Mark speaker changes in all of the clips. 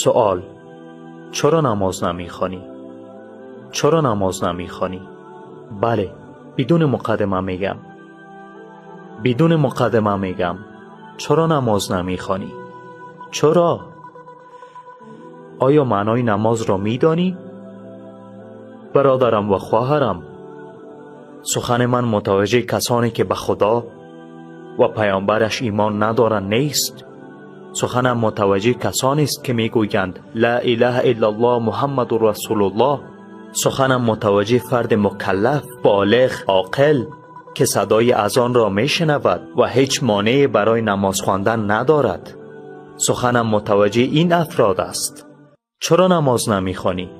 Speaker 1: سوال: چرا نماز نمیخوانی؟ چرا نماز نمیخوانی؟ بله، بدون مقدمه میگم. بدون مقدمه میگم. چرا نماز نمیخوانی؟ چرا؟ آیا معنای نماز را میدانی؟ برادرم و خواهرم، سخن من متوجه کسانی که به خدا و پیامبرش ایمان ندارند نیست. سخنم متوجه کسانی است که میگویند لا اله الا الله محمد رسول الله. سخنم متوجه فرد مکلف، بالغ، عاقل که صدای اذان را میشنود و هیچ مانعی برای نماز خواندن ندارد. سخنم متوجه این افراد است. چرا نماز نمیخوانی؟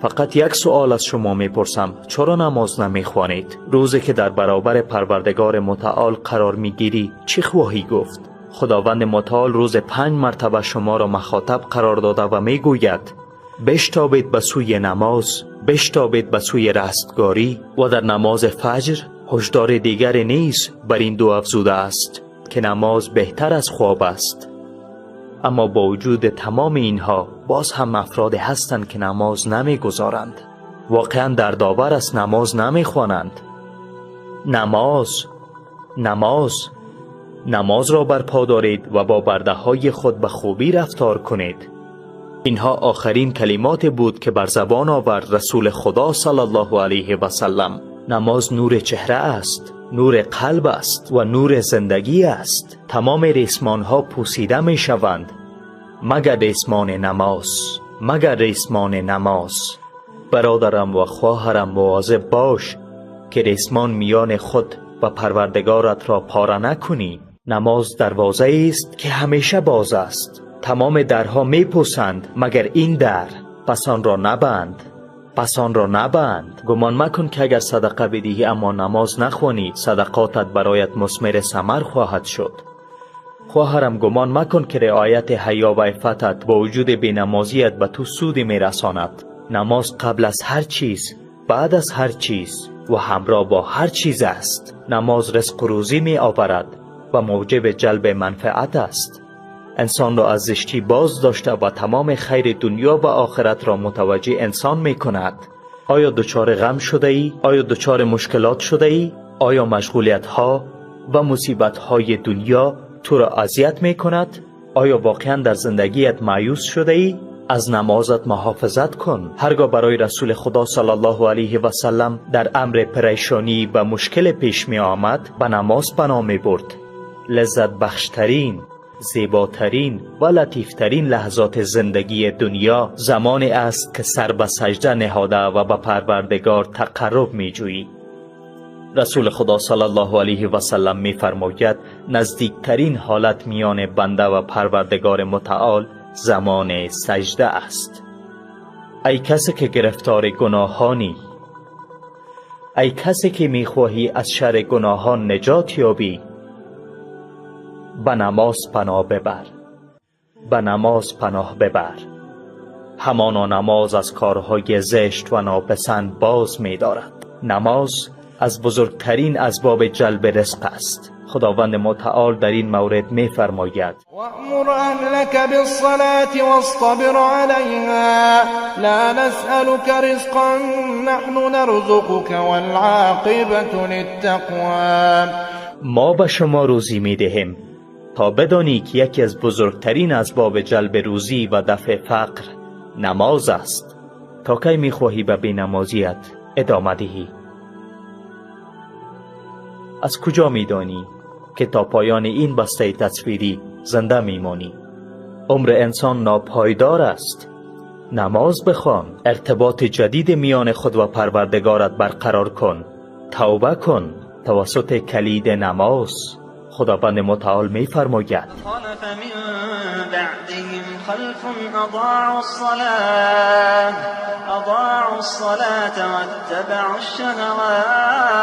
Speaker 1: فقط یک سوال از شما میپرسم: چرا نماز نمیخوانید؟ روزی که در برابر پروردگار متعال قرار میگیری چی خواهی گفت؟ خداوند متعال روز 5 مرتبه شما را مخاطب قرار داده و میگوید بشتابید به سوی نماز، بشتابید به سوی رستگاری. و در نماز فجر هشدار دیگر نیز بر این دو افزوده است که نماز بهتر از خواب است. اما با وجود تمام اینها باز هم افراد هستند که نماز نمیگذارند. واقعا دردآور است، نماز نمیخوانند. نماز، نماز، نماز را برپا دارید و با برده های خود به خوبی رفتار کنید. اینها آخرین کلمات بود که بر زبان آورد رسول خدا صلی الله علیه و سلم. نماز نور چهره است، نور قلب است و نور زندگی است. تمام ریسمان ها پوسیده می شوند مگر ریسمان نماز، مگر ریسمان نماز. برادرم و خواهرم، مواظب باش که ریسمان میان خود و پروردگارت را پاره نکنی. نماز دروازه است که همیشه باز است. تمام درها می پوسند مگر این در. پس آن را نبند، پس آن را نبند. گمان مکن که اگر صدقه بدهی اما نماز نخوانی صدقاتت برایت مثمر ثمر خواهد شد. خواهرم، گمان مکن که رعایت حیا و عفتت با وجود بینمازیت به تو سودی میرساند. نماز قبل از هر چیز، بعد از هر چیز و همراه با هر چیز است. نماز رزق و روزی می آورد و موجب جلب منفعت است. انسان را از زشتی باز داشته و تمام خیر دنیا و آخرت را متوجه انسان می کند. آیا دچار غم شده ای؟ آیا دچار مشکلات شده ای؟ آیا مشغولیت ها و مصیبت های دنیا تو را اذیت می کند؟ آیا واقعا در زندگیت مایوس شده ای؟ از نمازت محافظت کن. هرگاه برای رسول خدا صلی الله علیه و سلم در امر پریشانی و مشکل پیش می آمد، به نماز پناه می برد. لذت بخشترین، زیباترین و لطیفترین لحظات زندگی دنیا زمانی است که سر به سجده نهاده و به پروردگار تقرب می جویی. رسول خدا صلی الله علیه و سلم می فرماید نزدیکترین حالت میان بنده و پروردگار متعال زمان سجده است. ای کسی که گرفتار گناهانی، ای کسی که می خواهی از شر گناهان نجات یابی، به نماز پناه ببر، به نماز پناه ببر. همانا نماز از کارهای زشت و ناپسند باز می دارد. نماز از بزرگترین اسباب جلب رزق است. خداوند متعال در این مورد می فرماید:
Speaker 2: وأمر أهلك بالصلاة واصطبر عليها لا نسألك رزقا نحن نرزقك والعاقبة للتقوى.
Speaker 1: ما به شما روزی می دهیم تا بدانی که یکی از بزرگترین اسباب جلب روزی و دفع فقر نماز است. تا کی می خواهی به بینمازیت ادامه دهی؟ از کجا می دانی که تا پایان این بسته تصویری زنده می مانی؟ عمر انسان ناپایدار است. نماز بخوان، ارتباط جدید میان خود و پروردگارت برقرار کن، توبه کن توسط کلید نماز. خداوند متعال می فرماید:
Speaker 3: خلف من بعدهم خلف اضاعوا الصلاة واتبعوا الشهوات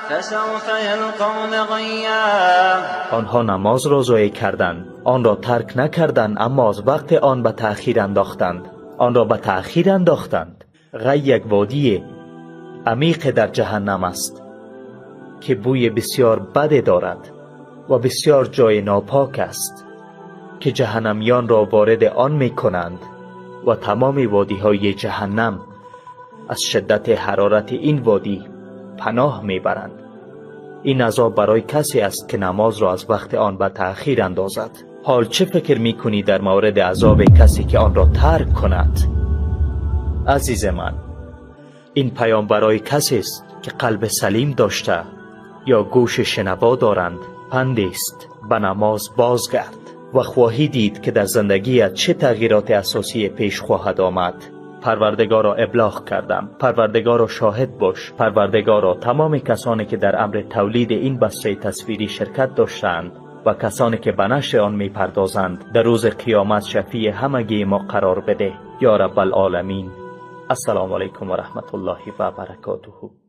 Speaker 3: فسوف یلقون غیا.
Speaker 1: آنها نماز را ضایع کردند، آن را ترک نکردند، اما از وقت آن به تأخیر انداختند. آن را به تأخیر انداختند. غی یک وادی عمیق در جهنم است که بوی بسیار بد دارد و بسیار جای ناپاک است. که جهنمیان را وارد آن می کنند و تمام وادی های جهنم از شدت حرارت این وادی پناه می برند. این عذاب برای کسی است که نماز را از وقت آن به تأخیر اندازد. حال چه فکر می کنی در مورد عذاب کسی که آن را ترک کند؟ عزیز من، این پیام برای کسی است که قلب سلیم داشته یا گوش شنوا دارند. پند است: به نماز بازگرد و خواهی دید که در زندگیت چه تغییرات اساسی پیش خواهد آمد. پروردگارا ابلاغ کردم. پروردگارا شاهد باش. پروردگارا تمام کسانی که در امر تولید این بسته تصویری شرکت داشتند و کسانی که به نشر آن میپردازند در روز قیامت شفیع همگی ما قرار بده یا رب العالمین. السلام علیکم و رحمت الله و برکاته.